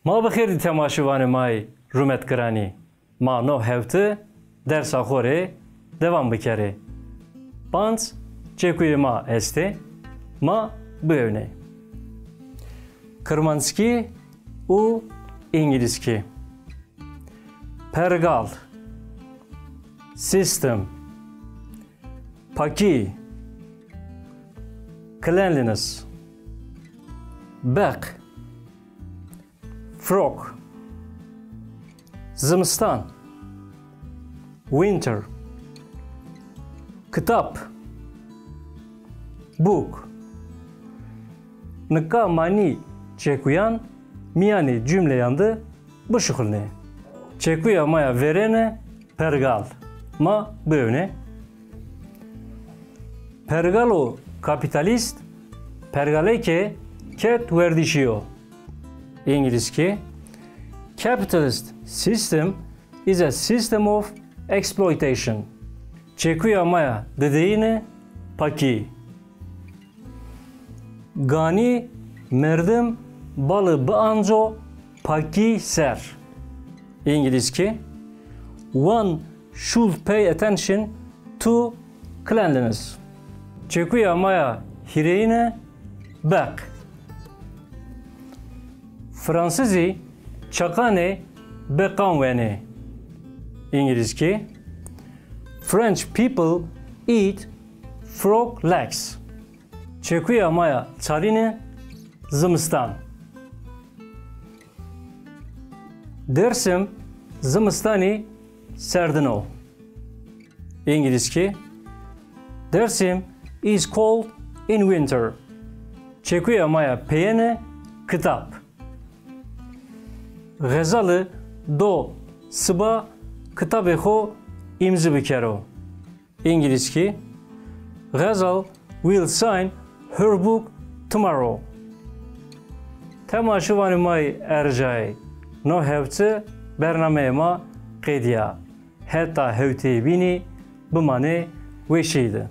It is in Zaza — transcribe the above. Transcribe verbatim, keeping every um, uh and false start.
Ma bi xêr dî temaşevanê ma yê rûmetgiranî. Ma no hewti dersa xo rê dewam bikerê. Panc çekuyê ma estê, ma biwewnê. Kirmanckî û îngilizkî. Pergal, system, pakî, cleanliness, beq, frog, zimistan, winter, kitap, book. Nika ma nî çekuyan mîyanê cumleyan de bişuxulnê. Çekuya ma ya verêne pergal. Ma biwewnê. Pergalo kapîtalîst pergalêkê ked werdişî yo. Îngilizkî. Capitalist system is a system of exploitation. Çekuya ma ya dideyîne pakî. Ganî merdim bali bianco pakî ser. Îngilizkî. One should pay attention to cleanliness. Çekuya ma ya hîrêyine beq. Fransizî çeqanê beqan wenê. Îngilizkî. French people eat frog legs. Çekuya ma ya çarîne zimistan. Dersim zimistanî serdin o. Îngilizkî. Dersim is cold in winter. Çekuya ma ya peyêne kitap. Xezali do siba kitabê xo îmzi bikero. Îngilizkî. Xezal will sign her book tomorrow. Temaşevanê ma yê erjayê, no hewti bernameyê ma qedîya. Heta hewteyê bînî bimanê weşîye de.